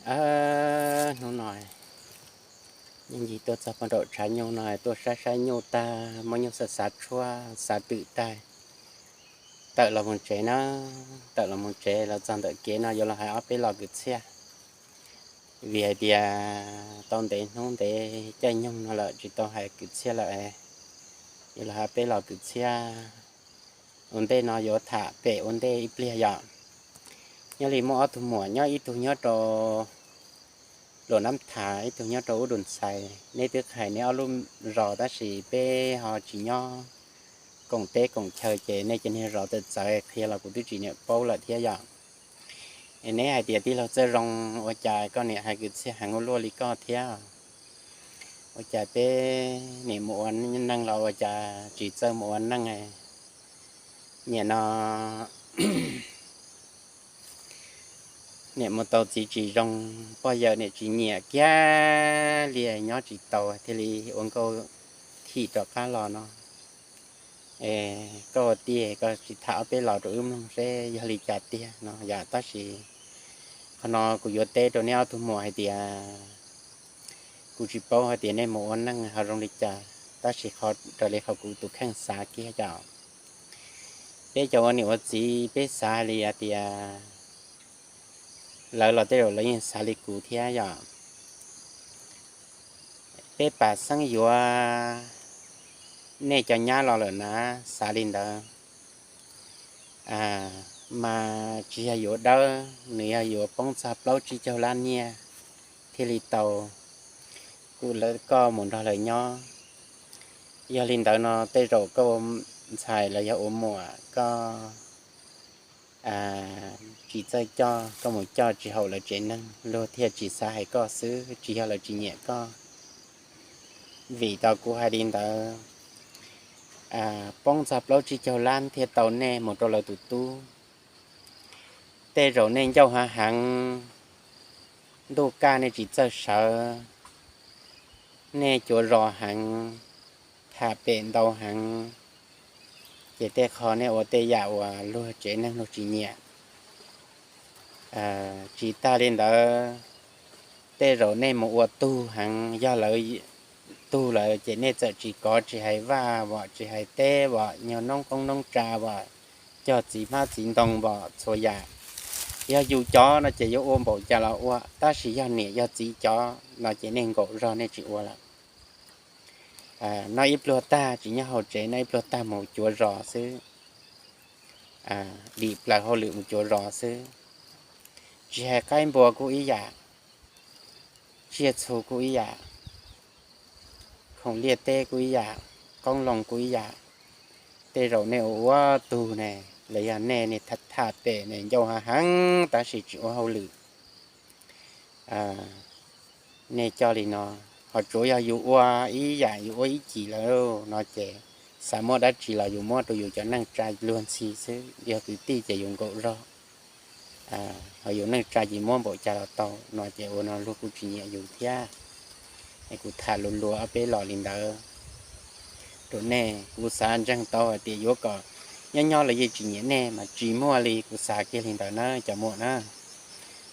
Hnub no yeej yim tuaj txog pog nraum tshav nyuj no, tuaj saib saib nyuj tag, muab nyuj xav xav tshuab xav twm tag, tawm los mus tsev na. Tawm los mus tsev los txog ntawm kev no yuav los hais ob peb lo kwv txhiaj, vim hais tias tau ntev hnub ntev caij nyoog no lawm tsis tau hais kwv txhiaj lawm. Yuav los hais ob peb lo kwv txhiaj. Ua ntej no yuav tham pem ua ntej ib pliag yom. Nyob li muaj ob tug muam nyob, ib tug nyob rau Luam Nab Thav, ib tug nyob rau Ub Dum Ntxhais. Nej twb hais nej ob lub zos tab sis peb ho tsis nyob koom teb koom chaw ces nej cov niag zos txawv txawv qhia los kuv twb tsis niam paub lawm thiab yom. Es neb hais tias tij laug Txawj Zoo, ua cas koj niam hais kwv txhiaj heev ua luaj li koj thiab? Ua cas peb niam mus ua neej los ua cas tsis txawj mus ua neej? Niam no niam mus tau txiv tsis zoo, pog yawm niam tsis nyiam kiag li, nyob tsis tau thiaj li ua nkauj thim rov qab los no. Koj ua tij koj tsis tham ob peb lo rau wb mloog seb yog li cas tiag no yom. Tab sis qhov no kuv yuav teb rau neb ob tug muam hais tias kuv tsis paub hais tias nej mus ua neej ho zoo li cas, tab sis qhov raws li qhov kuv tus kheej xav kiag yom. Peb cov ua niam ua txiv peb xav li hais tias lawv los tej zaum lawv yeej xav li kuv thiab yom. Peb pam xeeb yuav nej cov nyab los lawm na, xav li ntawd, mas tsis yog yuav dawb, nws yog yuav poob txog plaub tsib caug lab nyiaj thiaj li tau kuv lawv koj mus nrog lawv nyob. Yog li ntawd no tej zaum koj ua ntxhais los yog ua muam koj tsis txawj coj, koj mus coj tsis haum lawv tsev neeg, luag thiaj tsis xav hais koj xwb, tsis yog lawv tsis nyiam koj. Vim tau kuv hais li ntawd, poob txog plaub tsib caug lab thiaj tau nej mus rau lawv tus tub. Tej zaum nej ncauj hav heev, ntuj kaj nej tsis txawj sawv, nej cuav zos heev, tham pem ntau heev, ces tej qho nej ua tej yam uas luag tsev neeg luag tsis nyiam. Tsis tag li ntawd, tej zaum nej mus ua tug heev, yog lawv tug lawm ces nej txawm tsis kov tsis hais vaj vom tsis hais teb vom, nyuag noob qoob noob tsa vom, cog txiv hmab txiv ntoo vom txhua yam. Yog yus cov no ces yuav ua npaum cas los ua, tab sis yog niam yog txiv cov no ces nej nkaum zog nej tsis ua lawm. Noj ib pluag tag tsis nyob hauv tsev, noj ib pluag tag mus cuav zos xwb, dim plaws hauj lwm mus cuav zos xwb. Tsis hais qaib npua kuj ib yam, tsiaj txhu kuj ib yam, khoom liaj teb kuj ib yam, qoob loo kuj ib yam. Tej zaum nej ua ua tug ne, los yog nej ne, tham pem ne, ncauj hav heev tab sis tsis ua hauj lwm. Nej coj li no, ho tsuav yog yus ua ib yam yus ua ib cim lawm no ces xav muab dab tsi los yus muab rau yus cov neej tsa luag ntxhi xwb, yog kwv tij ces yus nkaum zog, ho yus neej tsa ces muab npaum cas los tau no ces ua no luag kuj tsis nyiam yus thiab. Es kuv tham luag luag ob peb los li ntawd rau nej, kuv xav ntseeg tau hais tias yuav kom nyob nyob los yeej tsis nyiam nej mas tsis muaj li, kuv xav kiag li ntawd na cov muam na.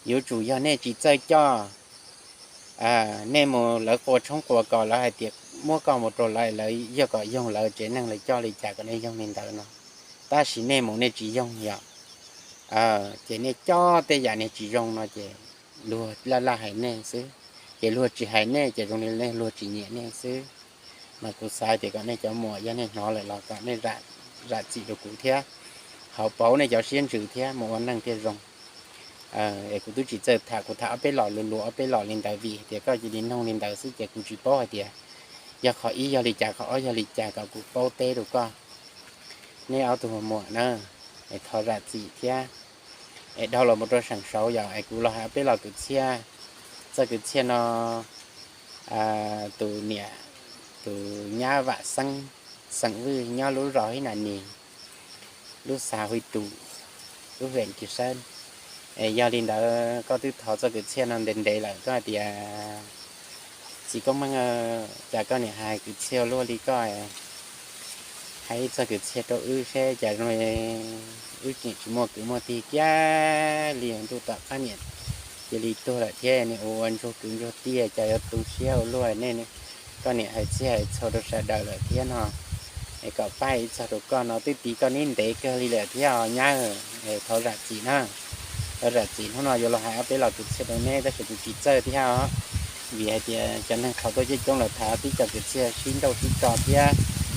Yuav tsum yog nej tsis txawj coj, nej mus lawv qua tshoob qua kos lawv hais tias muab koj mus rau lawv, lawv yog kom yoog lawv tsev neeg lawv coj li cas kom nej yoog li ntawd no, tab sis nej mus nej tsis yoog yom. Ces nej coj tej yam niag tsis zoo no ces luag laj laj hais nej xwb, ces luag tsis hais nej ces zoo li luag tsis nyiam nej xwb. Mas kuv xav tias kom nej cov muam yog nej hnov lawm los kom nej zam txim rau kuv thiab, hauv pauv nej cov siab ntsws thiab mus ua neej thiaj zoo. Es kuv twb tsis txawj tham, kuv tham ob peb los luag luag ob peb los li ntawd vim hais tias koj cia li noog li ntawd xwb ces kuv tsis paub hais tias yog qhov ib yog li cas, qhov ob yog li cas kom kuv paub teb rau koj. Nej ob tug muam na, es thov zam txim thiab. Es dhau los mus rau seem saud yom, es kuv los hais ob peb los kwv txhiaj. Txoj kwv txhiaj no tus niam, tus nyab Vam Xeeb, xeem Vwj, nyob lub zos Hib Nas Nis, lub xav Hui Tus, lub huyện Kỳ Sơn. Es yog li ntawd koj twb thov txoj kwv txhiaj no ntev ntev lawm, koj hais tias txiv Koob Meej, cas koj niam hais kwv txhiaj luaj li koj, hais ib txoj kwv txhiaj rau wb seb cas zoo li wb tseem tsis muaj kwv muaj tij kiag li, ntuj tom qab niam cia li tuag lawm thiab, niag ua ntsuag kwv ntsuag tij, cas yuav tu siab ua luaj ne. Koj niam hais txhij hais txhua rau sawv daws lawm thiab no, es kom pab ib txog rau koj no, twb tiv koj neb ntev kawg li lawm thiab os nyab. Thov zam txim na, thov zam txim, hnub no yuav los hais ob peb los kwv txhiaj rau neb tab sis kuv tsis txawj thiab os. Vim hais tias cov neeg qhov tuaj coob coob lawm, tham tib co kwv txhiaj sib nrauj sib tso thiab,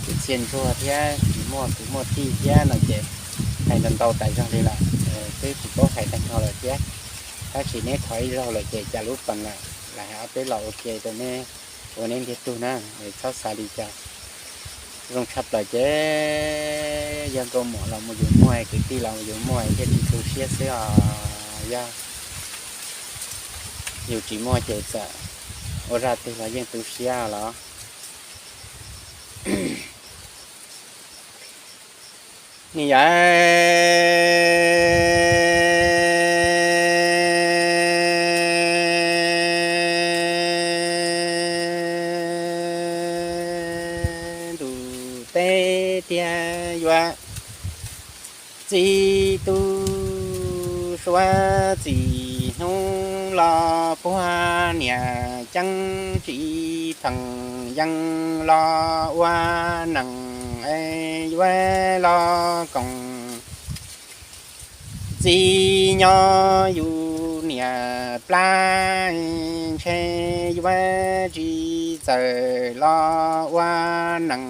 kwv txhiaj ntsuag thiab, tsis muaj kwv muaj tij thiab no ces hais ntau ntau tas zog li lawm, twb tsis paub hais tag nrho lawm thiab. Tab sis neb thov ib zaug lawm ces cas lub pees lawm, lam hais ob peb los ua ke rau neb, ua neb ntiag tug na, txhob xav li cas. Zoo tshaj plaws ces yog nkauj muam los mus yus muaj, kwv tij los mus yus muaj thiaj tsis tu siab xwb os. Yog yus tsis muaj ces txawm ua zaj twg los yeej tu siab los. Ni yam ntuj teb tiag yuav txi tu suav txim hnub los puag niam ceeb tsis pheej yees los ua neej es yuav los koom txiv nyob yus niam plab ntshe yuav tsis txawm los ua neej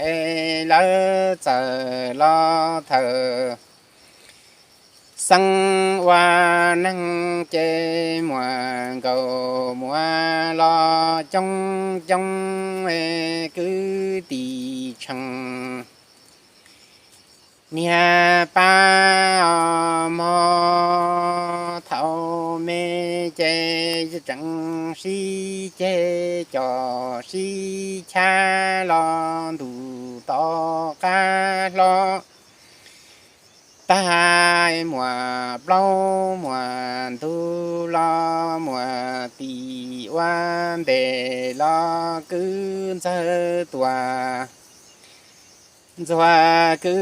es lawv txawm los thawm xeeb ua neeg ces muaj nkaus muaj los coob coob es kwv tij tshee niag pab os mog. Thaum me ces tseem sib ceg coj sib chab los ntuj tom qab hlob tag, muaj plaub muaj ntug los muaj tim ua ntej los kwv ntxawg tuaj ntxuag kwv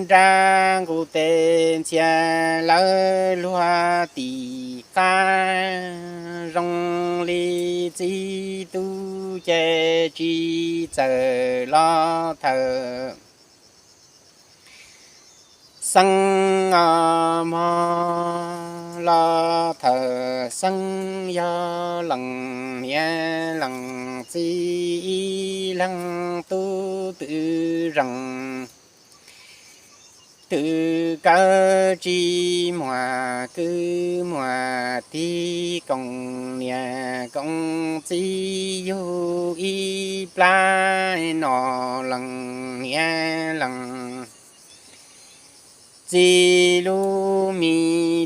nrab nqus tes ntxhias lawv luag tim qab. Zoo li txiv tub ces tsis txawm los thawm xeeb os mog, los thawm xeeb yog leej niam leej txiv ib leeg tub twm zeej twm kawg, tsis muaj kwv muaj tij, koom niam koom txiv yug ib plab no, leej niam leej txiv lub me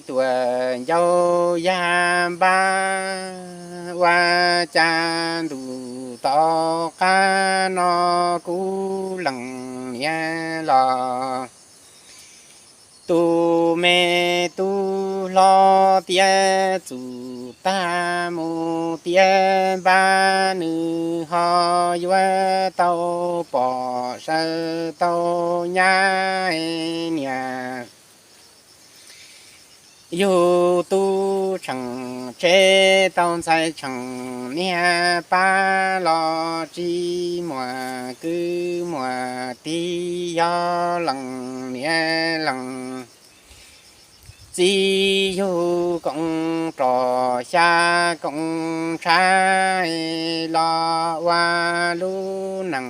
tuam ncauj yag npab. Ua cas ntuj tom qab no kuv leej niam los tus me tub hlob tiav txuj tag mus tiav npab, nws ho yuav tau pom sawv tau nyab niam. Yug tub tsheej tsev tau ntxhais tsheej niag pab los tsis muaj kwv muaj tij, yog leej niam leej txiv yug koom roj xya koom tshav los ua lub neej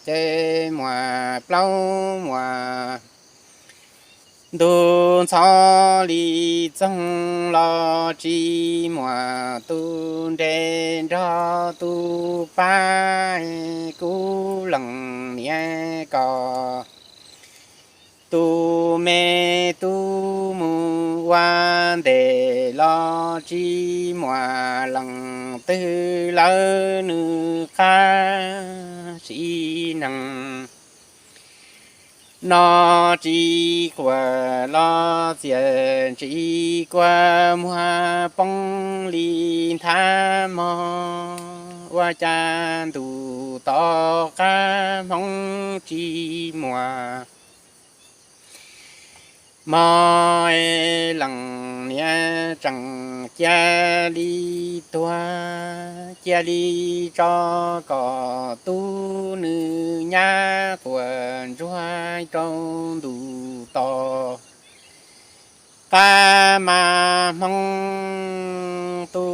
ces muaj plaub muaj ntug ntxhov li txoog los tsis muaj tus nres nrog tus pab. Kuv leej niam koj tus me tub mus ua ntej los tsis muaj leej twg lawv nws qab sim neej. No tsis quaj los txias ntsis kua muag poob li nthav mog. Ua cas ntuj tom qab hmoov tsis muaj mog, leej niam tseem cia li tuag, cia li tso kom tub nws nyab quas ntsuag rau ntu tos. Qab mas Hmoob tu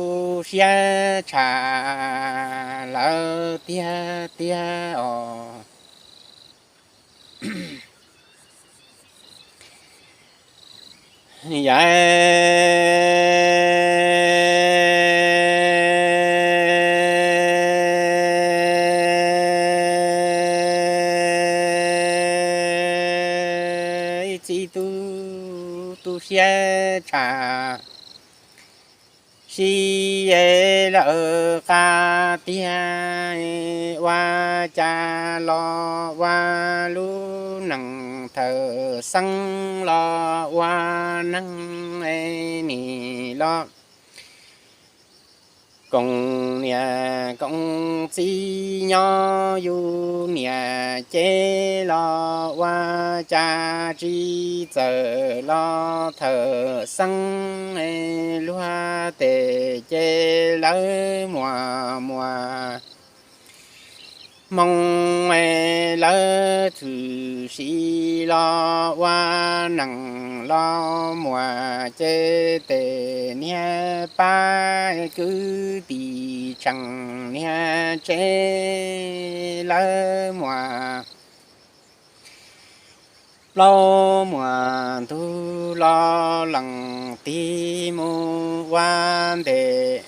siab tshaj lawm tiag tiag os. Yog ib txiv tub tu siab tshaj, sib lawv qab tiag, ua cas los ua lub neej thawj xeeb los ua neeg nim los koom niam koom txiv nyob yus niam cev los ua cas tsis txawm los thawj xeeb luag tes ces lawv muaj muaj Hmoob lawv tshwm sim los ua neej los muaj ces tes niag pab kwv tij tseem niag tsev lawv muaj plaub muaj ntug los leej tig mus ua ntej,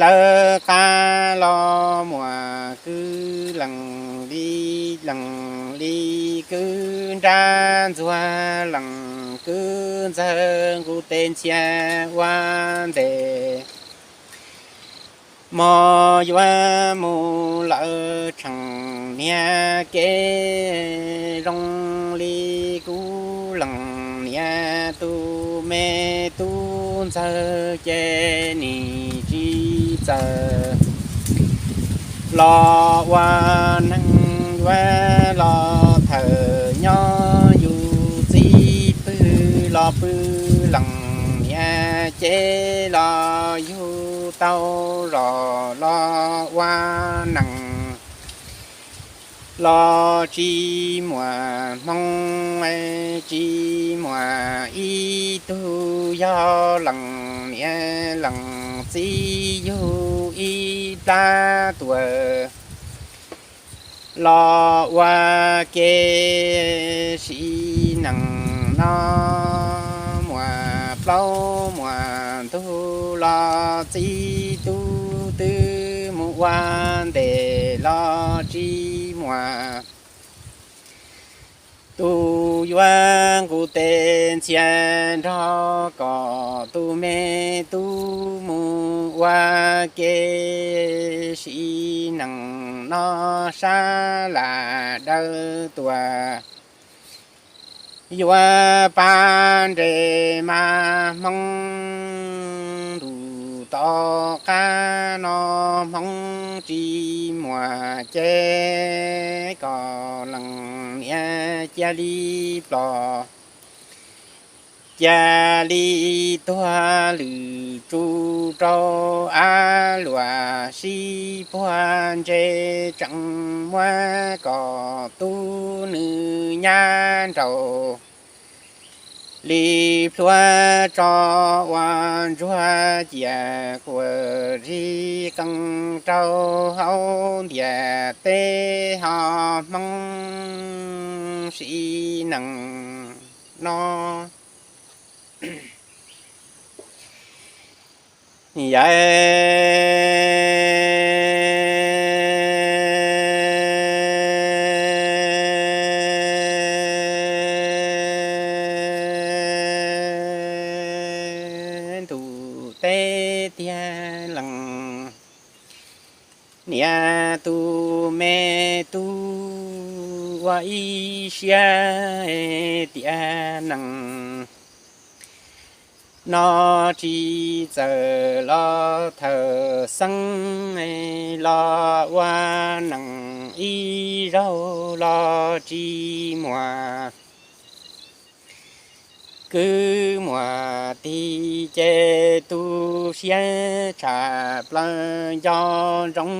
lawv qab los muaj kwv leej li leej li kwv nrab ntxuag leej kwv ntxawg nqus tes ntxhias ua ntej. Mos yuav mus lawm tsheej niag kev zoo li kuv leej niam tus me tub ntxawg ces nim tsis txawj los ua neeg yuav los thawj nyob yus txiv pw los pw leej niam cev los yug tau zos los ua neeg los tsis muaj hmoo, tsis muaj ib tug yog leej niam leej txiv yug ib plab tuaj los ua ke sim neej no. Muaj plaub muaj ntug los txiv tub twb mus ua ntej los tsis muaj tus yuav nqus tes ntxhias nrog kom tus me tub mus ua ke sim neej no. Sab laj dawb tuaj yuav pab nres mas hmoob ntuj tom qab no hmoob tsis muaj ces kom leej niam cia li ploj, cia li tuag lwm tsu rau av luam sib puag ntse, tseem muab kom tub nws nyab nraug li plhuav tso ua ntsuag ciaj quas zig qees rau hauv ntiaj teb ho hmoob sim neej no. Yawg ntuj teb tiag leej niam tus me tub ua ib siab tiam neej no tsis txawj los thawj xeeb los ua neej ib zaug los tsis muaj Kwv muam tig ces tu siab tshaj plaws, nco ntsoov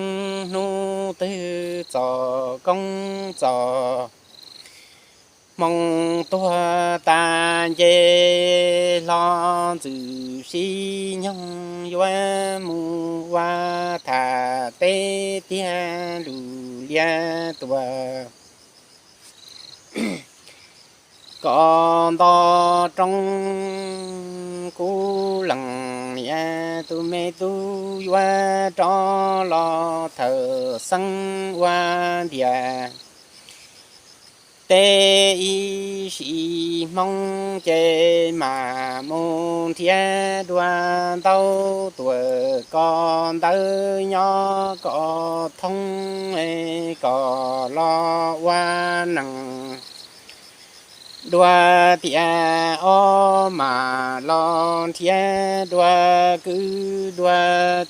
hnub twg txog koob txog hmoo tuag tas nce hlo, ntxwm sib nyoog yuav mus ua tham peb tiag lus liab tuag. Koj nto roob kuv lees niam, tus me tub yuav rov los thawm xeeb ua ntiag. Teb ib sim hmoob ces mam mus nrhiav dua ntaub tuam, koj ntawv nyob koj thoob, koj los ua neeg. Dua tiam ob mam los nrhiav dua kwv dua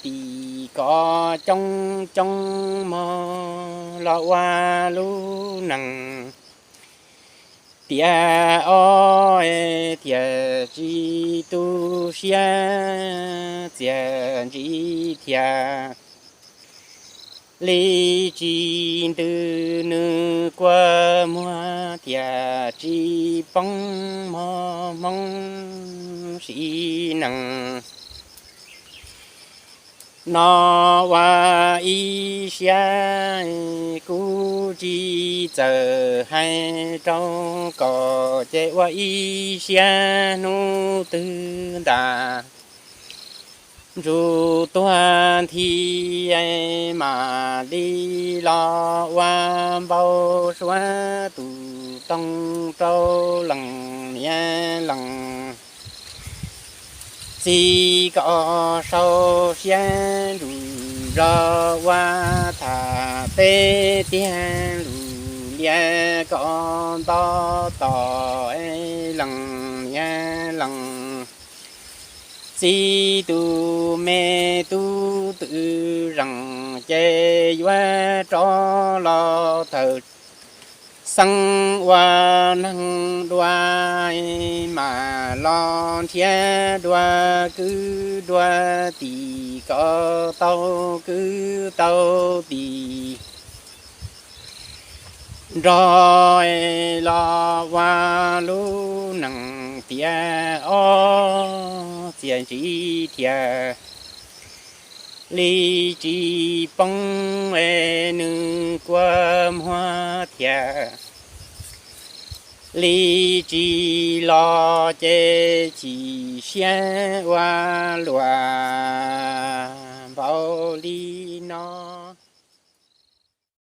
tij, koj coob coob mog los ua lub neej. Tiam ob thiaj tsis tu siab, txias ntsig thiab li tsis ntws, nws kua muag thiaj tsis poob mog hmoob sim neej. No ua ib siab kuv tsis txawj hais rau koj, ces ua ib siab hnub twg ntas ntsuj tuag nthi, mam li los ua npau suav tus toog rau lees niam lees txiv. Koj sau siab nruj zog ua tham peb tiag lus liab, koj nto tos lees niam lees txiv, tus me tub twm zeej ces yuav rov los thawm xeeb ua neeg dua, mam los nrhiav dua kwv dua tij, koj tau kwv tau tij nrog los ua lub neej. Tiam ob txias ntsig thiab li tsis poob, nws kua muag thiab li tsis los, ces chim siab ua luaj npaum li no.